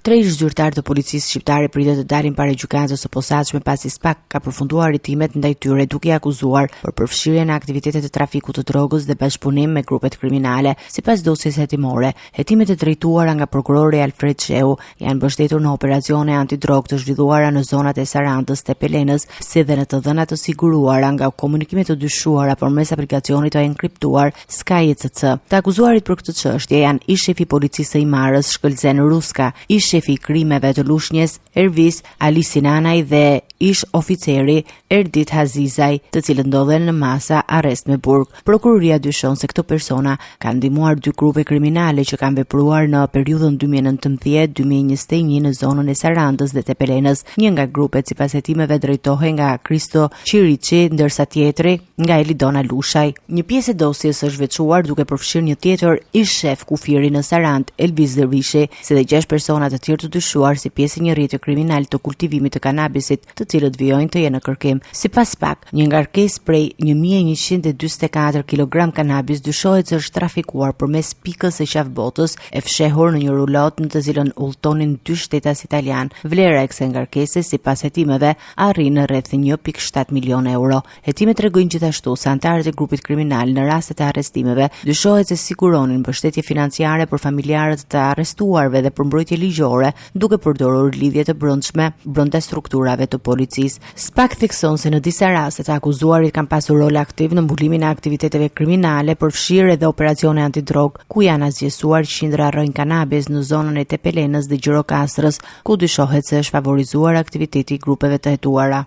Tre ish-zyrtarë të policisë shqiptare pritet të dalin para gjykatës së posaçme pasi SPAK ka përfunduar hetimet ndaj tyre duke i akuzuar për përfshirje në aktivitete të trafikut të drogës dhe bashkëpunim me grupet kriminale. Sipas dosjes hetimore, hetimet e drejtuara nga prokurori Alfred Shehu janë mbështetur në operacione antidrogë të zhvilluara në zonat e Sarandës, Tepelenës, si dhe në të dhëna të siguruara nga komunikime të dyshuara përmes aplikacionit të enkriptuar Sky ECC. Të akuzuarit për këtë çështje janë ish-shefi i policisë së Himarës, Shkëlzen Ruska, ish-shefi i krimeve të Lushnjes, Ervis Alisinanaj dhe ish-oficeri Erdit Hazizaj, të cilët ndodhen në masa arrest me burg. Prokuroria dyshon se këto persona kanë ndihmuar dy grupe kriminale që kanë vepruar në periudhën 2019-2021 në zonën e Sarandës dhe Tepelenës. Një nga grupet sipas hetimeve drejtohej nga Kristo Qiriçi, ndërsa tjetri nga Elidon Alushaj. Një pjesë e dosjes është veçuar duke përfshirë një tjetër ish-shef kufiri në Sarandë, Elvis Dervishi, si dhe 6 persona të tjerë të dyshuar si pjesë e një rrjeti kriminal të kultivimit të kanabisit, të cilët vijojnë të jenë në kërkim. Sipas SPAK, një ngarkesë prej 1144 kg kanabis dyshohet se është trafikuar përmes pikës së Qafë-Botës e fshehur në një rulotë në të cilën udhëtonin dy shtetas italianë. Vlera e kësaj ngarkese, sipas hetimeve, arrin në rreth 1.7 milionë euro. Hetimet tregojnë gjithashtu se anëtarët e grupit kriminal në rastet e arrestimeve dyshohet se siguronin mbështetje financiare për familjarët e të arrestuarve dhe për mbrojtje ligjore, duke përdorur lidhje të brendshme brenda strukturave të policisë. SPAK thekson se në disa raste të akuzuarit kanë pasur rol aktiv në mbulimin e aktiviteteve kriminale, përfshirë edhe operacione antidrogë, ku janë asgjësuar qindra rrënjë kanabis në zonën e Tepelenës dhe Gjirokastrës, ku dyshohet se është favorizuar aktiviteti i grupeve të hetuara.